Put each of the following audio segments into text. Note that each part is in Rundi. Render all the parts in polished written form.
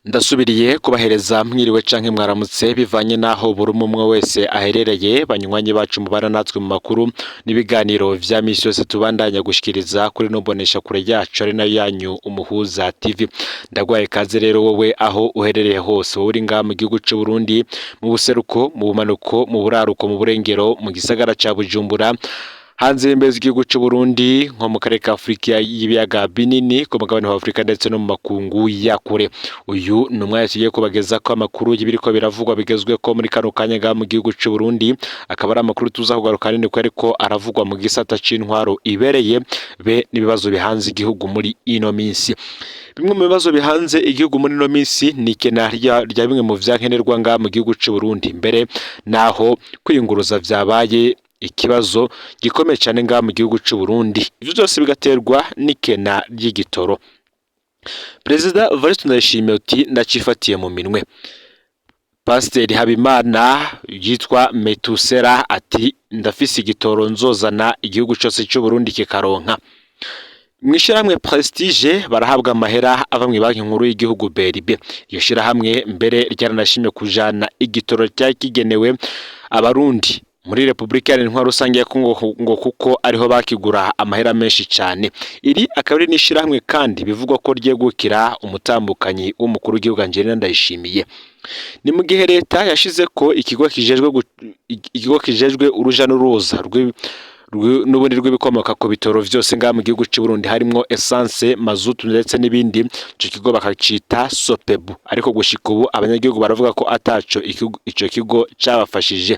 Ndasubiriye kubahereza mwiriwe canke mwaramutse bivanye n'aho buri umwe wese aherereye, banywanyi bacu mubana natwe mu makuru n'ibiganiro vya misi yose tubandanya gushikiriza kuri no mbonesha kure yacu ari nayo yanyu Umuhuza TV. Ndagwaye kaze rero wowe aho uherereye hose, wowe uri ngaha mu gihugu c'u Burundi, mu buseruko, mu bumanuko, mu buraruko, mu burengero, mu gisagara ca Bujumbura, hanze y'imbibe z'igihugu c'u Burundi, nko mu karere ka Afrika y'ibiyaga binini, ku mugabane wa Afrika ndetse no mu makungu ya kure. Uyu ni umwanya tugiye kubagezako amakuru y'ibiriko biravugwa bigezweko muri kano kanya ngaha mu gihugu c'u Burundi, akaba ari amakuru tuza kugaruka hanini ko ariko aravugwa mu gisata c'intwaro ibereye be n'ibibazo bihanze igihugu muri ino minsi. Bimwe mu bibazo bihanze igihugu muri ino minsi ni ikena rya bimwe mu vyankenerwa ngaha mu gihugu c'u Burundi, mbere naho kwiyunguruza vyabaye ikibazo gikomeye cane ngaha mu gihugu c'u Burundi. Ivyo vyose bigaterwa n'ikena ry'igitoro. Perezida Evariste Ndayishimiye uti ndacifatiye mu minwe. Pasiteri Habimana yitwa Metusera ati ndafise igitoro nzozana igihugu cose c'u Burundi kikaronka. Mw'ishirahamwe Prestige barahabwa amahera ava mw'ibanki nkuru y'igihugu BRB. Iryo shirahamwe mbere ryaranashimye kujana igitoro cari kigenewe abarundi muri Republika Iharanira Intwaro Rusange ya Kongo ngo kuko ariho bakigura amahera menshi cane. Iri akaba ari n'ishirahamwe kandi bivugwa ko ryegukira umutambukanyi w'umukuru w'igihugu Angelina Ndayishimiye. Ni mu gihe leta yashizeko ikigo kijejwe uruja n'uruza n'ubundi rw'ibikomoka ku bitoro vyose ngaha mu gihugu c'u Burundi, harimwo essence, mazutu ndetse n'ibindi, ico kigo bakacita Sopebu, ariko gushika ubu abanyagihugu baravuga ko ataco ico kigo cabafashije.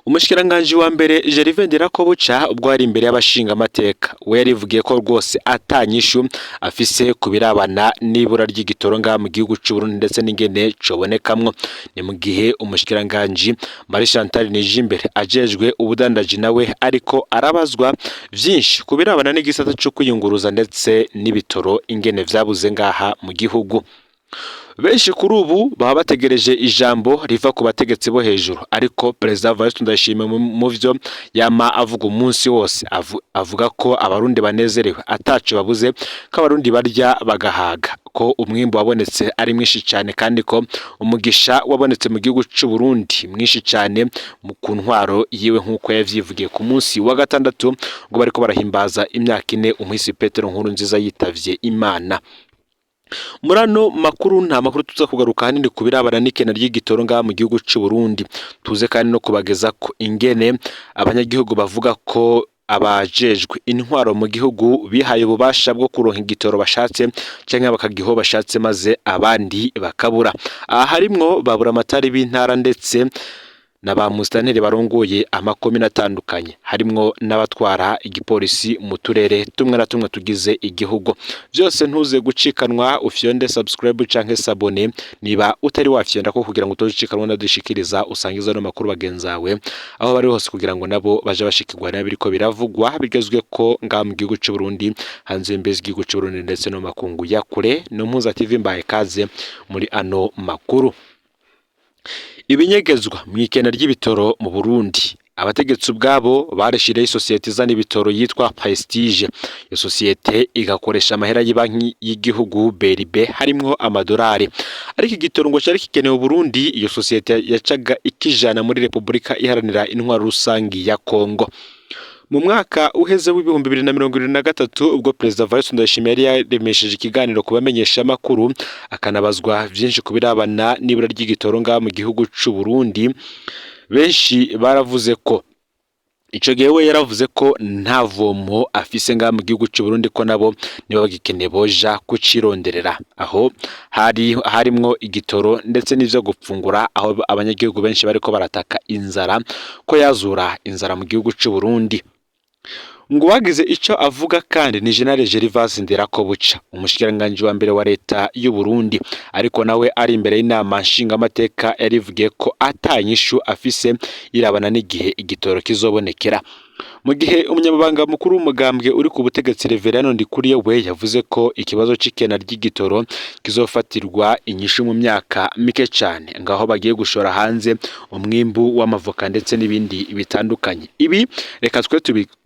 Umushikiranganji wa mbere Gervais Ndirakobuca ubwo yari imbere y'abashingamateka, we yarivugiye ko rwose ata nyishu afise ku birabana n'ibura ry'igitoro ngaha mu gihugu c'u Burundi ndetse n'ingene cobonekamwo. Ni mu gihe umushikiranganji Marie Chantal Nijimbere ajejwe ubudandaji nawe ariko arabazwa vyinshi ku birabana n'igisata co kwiyunguruza ndetse n'ibitoro ingene vyabuze ngaha mu gihugu. Benshi kuri ubu baba bategereje ijambo riva ku bategetsi bo hejuru, ariko Perezida Evariste Ndayishimiye mu vyo yama avuga umunsi wose avuga ko abarundi banezerewe ataco babuze, ko abarundi barya bagahaga, ko umwimbu wabonetse ari mwinshi cane kandi ko umugisha wabonetse mu gihugu c'u Burundi mwinshi cane mu ku ntwaro yiwe, nk'uko yavyivugiye ku munsi wa gatandatu ngo bariko barahimbaza imyaka 4 umuhisi Petero Nkurunziza yitavye Imana. Muri ano makuru nta makuru tuza kugaruka hanini ku birabana n'ikena ry'igitoro ngaha mu gihugu c'u Burundi, tuze kandi no kubageza ko ingene abanyagihugu bavuga ko abajejwe intwaro mu gihugu bihaye ububasha bwo kuronka igitoro bashatse canke bakagiha uwo bashatse maze abandi bakabura. Aha harimwo baburamatari b'intara ndetse na ba musitanteri barongoye amakomine atandukanye, harimwo n'abatwara igipolisi mu turere tumwe na tumwe tugize igihugu. Vyose ntuze gucikanwa, ufyonde subscribe canke s'abonner niba utari wafyonda ko kugira ngo utozicanwa nadushikiriza, usangize ano makuru bagenzawe aho bari hose kugira ngo nabo baje bashikirwa n'ibiriko biravugwa bigezweko ngaha mu gihugu c'u Burundi, hanze y'imbibe z'igihugu c'u Burundi ndetse no mu makungu ya kure. No Mpuza TV mbaye kaze muri ano makuru. Ibinyegezwa mw'ikena ry'ibitoro mu Burundi, abategetsi ubwabo barishiriyeho isosiyete izana ibitoro yitwa Prestige. Iyo sosiyete igakoresha amahera y'ibanki y'igihugu BRB harimwo amadolari, ariko igitoro ngo cari kikenewe Burundi, iyo sosiyete yacaga ikijana muri Republika Iharanira Intwaro Rusangi ya Kongo. Mu mwaka uheze w'2023, ubwo Perezida Evariste Ndayishimiye yari yaremesheje ikiganiro ku bamenyeshamakuru akanabazwa vyinshi ku birabana n'ibura ry'igitoro ngaha mu gihugu c'u Burundi, benshi baravuze ko ico gihe we yaravuze ko nta vomo afise ngaha mu gihugu c'u Burundi, ko nabo niba bagikeneye boja kucironderera. Aho hari harimwo igitoro ndetse n'ivyo gupfungura, aho abanyagihugu benshi bariko barataka inzara ko yazura inzara mu gihugu c'u Burundi. Ngo uwagize ico avuga kandi ni General Gervais Ndirakobuca, umushikiranganji wa mbere wa leta y'u Burundi, ariko nawe ari imbere y'inama nshingamateka yarivugiye ko ata nyishu afise irabana n'igihe igitoro kizobonekera. Mu gihe umunyamabanga mukuru w'umugambwe uri ku butegetsi Reverien Ndikuriye we yavuze ko ikibazo c'ikena ry'igitoro kizofatirwa inyishu mu myaka mike cane, ngaho bagiye gushora hanze umwimbu w'amavoka ndetse n'ibindi bitandukanye. Ibi reka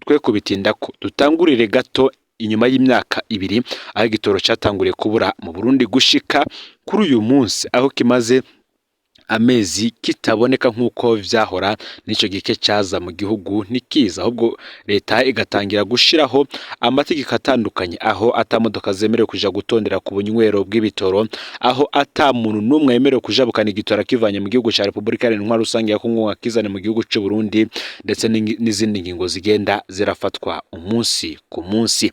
twe kubitindako, dutangurire gato Inyuma y'imyaka 2 aho igitoro catanguriye kubura mu Burundi gushika kuri uyu munsi aho kimaze amezi kitaboneka nk'uko vyahora, n'ico gike caza mu gihugu ntikiza, ahubwo leta igatangira gushiraho amategeko atandukanye, aho ata modoka zemerewe kuja gutondera ku bunywero bw'ibitoro, aho ata muntu n'umwe yemerewe kujabukana igitoro akivanye mu gihugu ca Repubulika Iharanira Intwaro Rusange ya Kongo ngo akizane mu gihugu c'u Burundi, ndetse n'izindi ngingo zigenda zirafatwa umunsi ku munsi.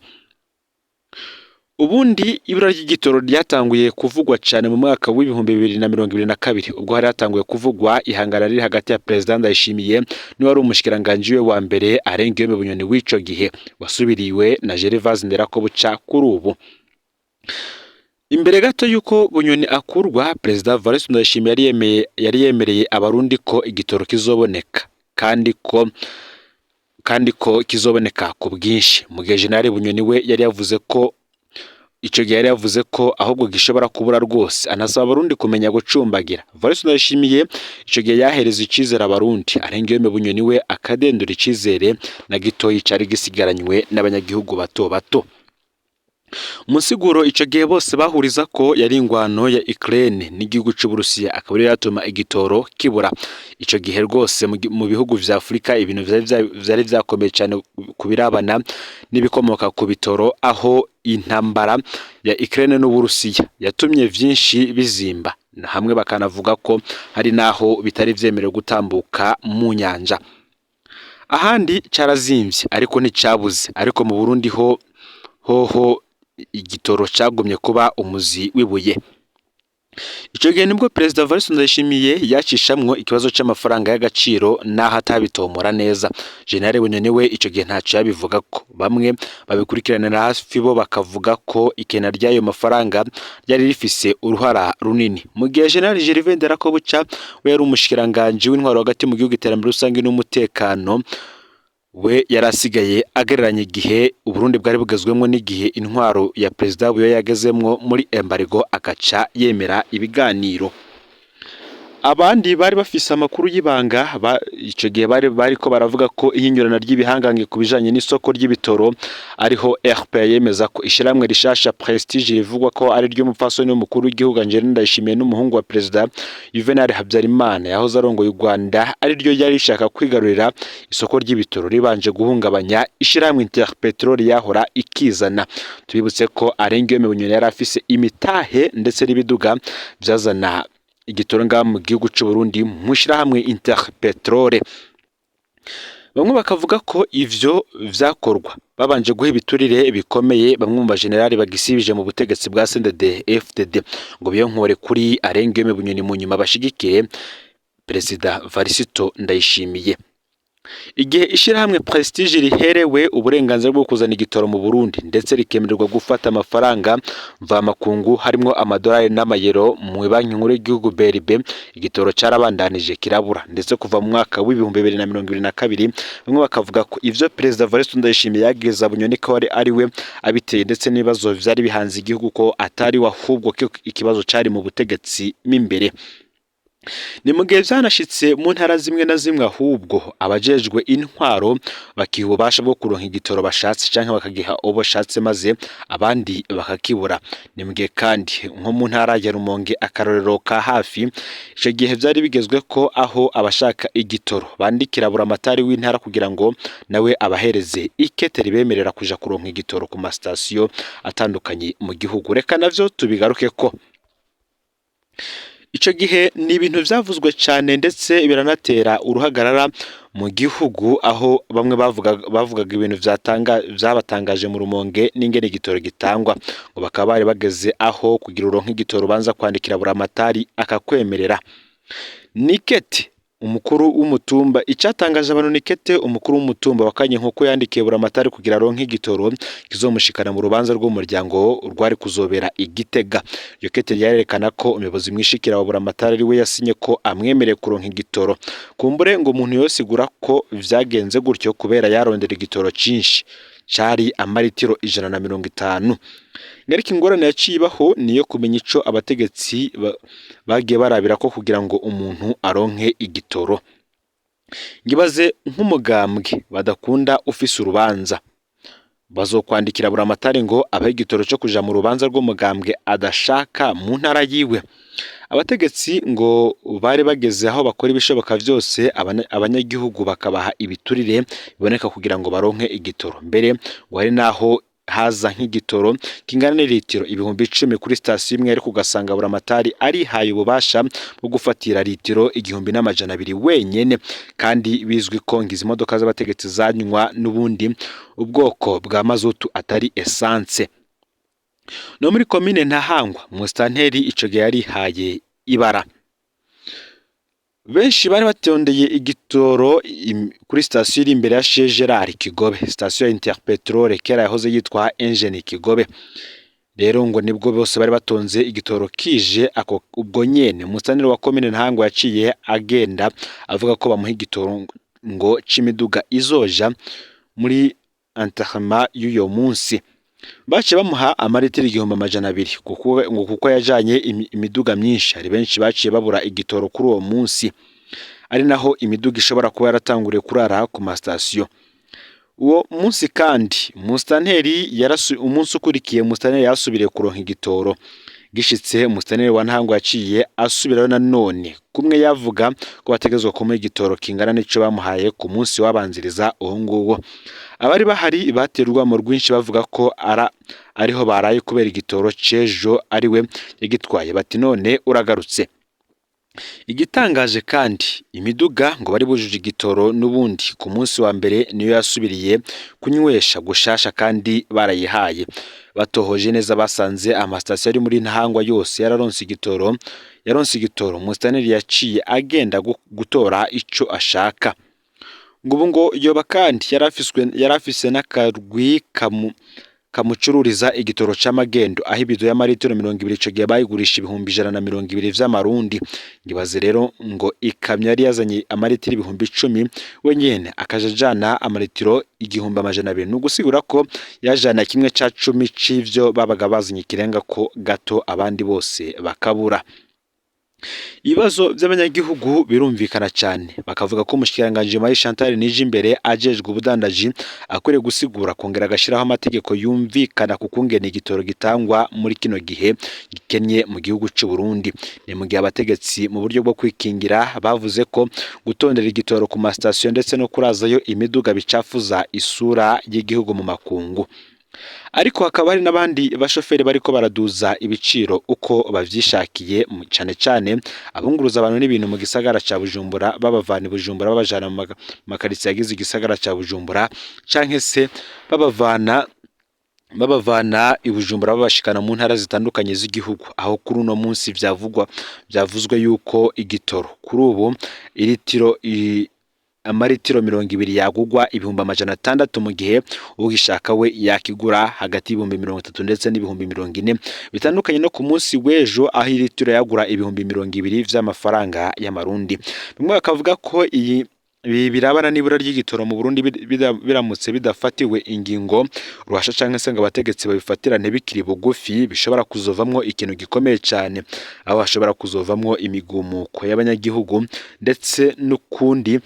Ubundi ibura ry'igitoro ryatanguye kuvugwa cane mu mwaka w'2022, ubwo hari hatanguye kuvugwa ihangana riri hagati ya Perezida Ndayishimiye n'uwari umushikiranganji we wa mbere Alain Guillaume Bunyoni w'ico gihe, wasubiriwe na Gervase Nderakobuca kuri ubu. Imbere gato y'uko Bunyoni akurwa, Perezida Evariste Ndayishimiye yari yemereye abarundi ko igitoro kizoboneka kandi ko kizoboneka ku bwinshi, mu gihe General Bunyoni we yari yavuze ko ico gihe yari yavuze ko ahubwo gishobora kubura rwose, anasaba abarundi kumenya gucumbagira. Evariste Ndayishimiye ico gihe yahereza icizere abarundi, Alain Guillaume Bunyoni we akadendura icizere na gitoyi cari gisigaranywe n'abanyagihugu bato bato. Mu nsiguro ico gihe bose bahuriza ko yari ingwano ya Ukraine n'igihugu c'Uburusiya, akaba ariyo yatuma igitoro kibura. Ico gihe rwose mu bihugu vya Afurika ibintu vyari vyakomeye cane ku birabana n'ibikomoka ku bitoro, aho intambara ya Ukraine n'Uburusiya yatumye vyinshi bizimba, hamwe bakanavuga ko hari naho bitari vyemerewe gutambuka mu nyanja. Ahandi carazimvye ariko nticabuze, ariko mu Burundi ho hoho igitoro cagumye kuba umuzi w'ibuye. Ico gihe nibwo Perezida Evariste Ndayishimiye yacishamwo ikibazo c'amafaranga y'agaciro, naho atabitomora neza. General Bunyoni we ico gihe ntaco yabivugako. Bamwe babikurikiranira hafi bo bakavuga ko ikena ry'ayo mafaranga ryari rifise uruhara runini, mu gihe General Gervais Nderakobuca we yari umushikiranganji w'intwaro hagati mu gihugu, iterambere rusange n'umutekano, we yari asigaye agereranya igihe Uburundi bwari bugezwemwo n'igihe intwaro ya Perezida Buyoya yagezemwo muri embargo, agaca yemera ibiganiro. Abandi bari bafise amakuru y'ibanga ico gihe bari bariko baravuga ko ihinyurana ry'ibihangange ku bijanye n'isoko ry'ibitoro, ariho RPA yemeza ko ishirahamwe rishasha Prestige rivugwa ko ari ry'umupfasoni w'umukuru w'igihugu Angelina Ndayishimiye n'umuhungu wa Perezida Juvenal Habyarimana yahoze arongoye u Rwanda, ari ryo ryari rishaka kwigarurira isoko ry'ibitoro ribanje guhungabanya ishirahamwe Interpetrol yahora ikizana. Tubibutse ko Alain Guillaume Bunyoni yari afise imitahe ndetse n'ibiduga vyazana igitoro ngaha mu gihugu c'u Burundi mu ishirahamwe Interpetrol. Bamwe bakavuga ko ivyo vyakorwa babanje guha ibiturire bikomeye bamwe mu bajenerali bagisibije mu butegetsi bwa CNDD FDD, ngo biyonkore kuri Alain Guillaume Bunyoni, mu nyuma bashigikire Perezida Varisito Ndayishimiye. Igihe ishirahamwe Prestige riherewe uburenganzira bwo kuzana igitoro mu Burundi, ndetse rikemererwa gufata amafaranga mvamakungu harimwo amadolari n'amayero mu banki nkuru y'igihugu BRB, igitoro carabandanije kirabura, ndetse kuva mu mwaka w'2022 bamwe bakavuga ko ivyo Perezida Evariste Ndayishimiye yageza Bunyoni ko ari we abiteye, ndetse n'ibibazo vyari bihanze igihugu ko atari we, ahubwo ko ikibazo cari mu butegetsi m'imbere. Ni mu gihe vyanashitse mu ntara zimwe na zimwe, ahubwo abajejwe intwaro bakiha ububasha bwo kuronka igitoro bashatse canke bakagiha uwo bashatse, maze abandi bakakibura. Ni mu gihe kandi nko mu ntara ya Rumonge, akarorero ka hafi, ico gihe vyari bigezwe ko aho abashaka igitoro bandikira buramatari w'intara kugira ngo nawe abahereze ikete ribemerera kuja kuronka igitoro ku masitasiyo atandukanye mu gihugu. Reka navyo tubigarukeko. Ico gihe ni ibintu vyavuzwe cane, ndetse biranatera uruhagarara mu gihugu, aho bamwe bavugaga ibintu vyabatangaje mu Rumonge n'ingene igitoro gitangwa, ngo bakaba bari bageze aho kugira uronke igitoro ubanza kwandikira buramatari akakwemerera. Nikete umukuru w'umutumba, icatangaje abantu nikete umukuru w'umutumba wa Kanyinkoko yandikiye buramatari kugira aronke igitoro kizomushikana mu rubanza rw'umuryango rwari kuzobera i Gitega. Iryo kete ryarerekana ko umuyobozi mwishikira wa buramatari ari we yasinye ko amwemereye kuronka igitoro. Kumbure ngo umuntu yosigura ko vyagenze gutyo kubera yarondera igitoro cinshi cari amaritiro 150. Ariko ingorane yaciye ibaho niyo kumenya ico abategetsi bagiye barabira ko kugira ngo umuntu aronke igitoro. Ngibaze nk'umugambwe badakunda ufise urubanza. Bazokwandikira Buramatari ngo abahe igitoro co kuja mu rubanza rw'umugambwe adashaka mu ntara yiwe. Abategetsi ngo bari bageze aho bakora ibishoboka vyose, abanyagihugu bakabaha ibiturire biboneka kugira ngo baronke igitoro. Mbere ngo hari naho haza nk'igitoro kingana n'iritiro 10,000 kuri sitasiyo imwe, ariko ugasanga Buramatari arihaye ububasha bwo gufatira litiro 1,200 wenyene, kandi bizwi ko ngizi modoka z'abategetsi zanywa n'ubundi ubwoko bwa mazutu atari essence. No muri komine Ntahangwa, umusitanteri ico gihe yarihaye ibara. Benshi bari batondeye igitoro kuri sitasiyo iri imbere ya Chez Gerard Kigobe, sitasiyo ya Interpetrol kera yahoze yitwa Engine Kigobe. Rero ngo nibwo bose bari batonze igitoro kije ako ubwo nyene. Umusitanteri wa komine Ntahangwa yaciye agenda avuga ko bamuha igitoro ngo c'imiduga izoja muri enterrement y'uyo munsi. Baciye bamuha amaritiro 1,200 kuko ngo kuko yajanye imiduga myinshi. Hari benshi baciye babura igitoro kuri uwo munsi, ari naho imiduga ishobora kuba yaratanguriye kurara ku masitasiyo. Uwo munsi kandi umusitanteri umunsi ukurikiye umusitanteri yarasubiriye kuronka igitoro. Gishitse, umusitanteri wa Ntahangwa yaciye asubirayo nanone kumwe yavuga ko bategerezwa kumuha igitoro kingana n'ico bamuhaye ku munsi wabanziriza uwo nguwo. Abari bahari batera urwamo rwinshi bavuga ko ariho baraye kubera igitoro c'ejo ariwe yagitwaye, bati none uragarutse. Igitangaje kandi, imiduga ngo bari bujuje igitoro n'ubundi ku munsi wa mbere niyo yasubiriye kunywesha gushasha kandi barayihaye. Batohoje neza basanze amasitasiyo ari muri Ntahangwa yose yararonse igitoro, yaronse igitoro. Umusitanteri yaciye agenda gutora ico ashaka. Ngo ubu ngo yoba kandi yarafise n'akarwi kamucururiza igitoro c'amagendo, aho ibido y'amaritiro 20 ico gihe bayigurisha 120,000 vy'amarundi. Ngibaze rero ngo ikamyo yari yazanye amaritiro 10,000, we nyene akaja ajana amaritiro 1,200, ni ugusigura ko yajana kimwe ca cumi c'ivyo babaga bazanye kirenga ko gato, abandi bose bakabura. Ibibazo vy'abanyagihugu birumvikana cane, bakavuga ko umushikiranganji Marie Chantal Nijimbere ajejwe ubudandaji akwiriye gusigura kongera agashiraho amategeko yumvikana ku kungene igitoro gitangwa muri kino gihe gikenye mu gihugu c'u Burundi. Ni mu gihe abategetsi mu buryo bwo kwikingira bavuze ko gutondera igitoro ku masitasiyo ndetse no kurazayo imiduga bicafuza isura y'igihugu mu makungu. Ariko hakaba hari n'abandi bashoferi bariko baraduza ibiciro uko bavyishakiye, cane cane abunguruza abantu n'ibintu mu gisagara ca Bujumbura, babavana i Bujumbura babajana mu makaritsiye agize igisagara ca Bujumbura, canke se babavana i Bujumbura babashikana mu ntara zitandukanye z'igihugu, aho kuri uno munsi vyavuzwe yuko igitoro kuri ubu iritiro amaritiro 20 yagugwa 600,000, mu gihe ugishaka we yakigura hagati y'30,000 ndetse n'40,000, bitandukanye no ku munsi w'ejo aho iritiro yagura 20,000 vy'amafaranga y'amarundi. Bamwe bakavuga ko iyi ibi birabana n'ibura ry'igitoro mu Burundi biramutse bidafatiwe ingingo ruhasha canke se ngo abategetsi babifatirane bikiri bugufi, bishobora kuzovamwo ikintu gikomeye cane, aho hashobora kuzovamwo imigumuko y'abanyagihugu ndetse n'ukundi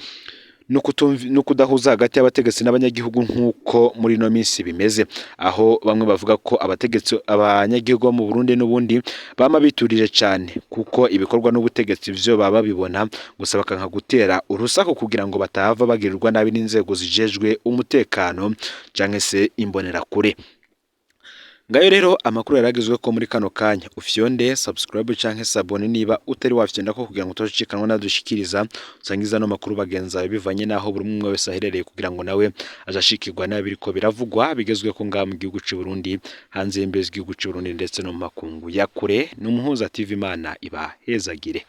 no kudahuza hagati y'abategetsi n'abanyagihugu nk'uko muri ino minsi bimeze, aho bamwe bavuga ko abategetsi abanyagihugu bo mu Burundi n'ubundi bama biturije cane, kuko ibikorwa n'ubutegetsi vyo baba babibona gusa bakanka gutera urusaku kugira ngo batahava bagirirwa nabi n'inzego zijejwe umutekano canke se imbonerakure. Ngayo rero amakuru yaragezwe ko muri kano kanya. Ufyonde subscribe canke s'abonner niba utari wafyonda ko, kugira ngo utoshikanwa nadushikiriza. Usangiza no makuru bagenzi bawe bivanye naho buri umwe wese aherereye, kugira ngo nawe azashikirwa n'abiriko biravugwa bigezwe ko ngaha mu gihugu c'u Burundi, hanze y'imbibe z'igihugu c'u Burundi ndetse no mu makungu ya kure. Ni Umuhuza TV, Imana ibahezagire.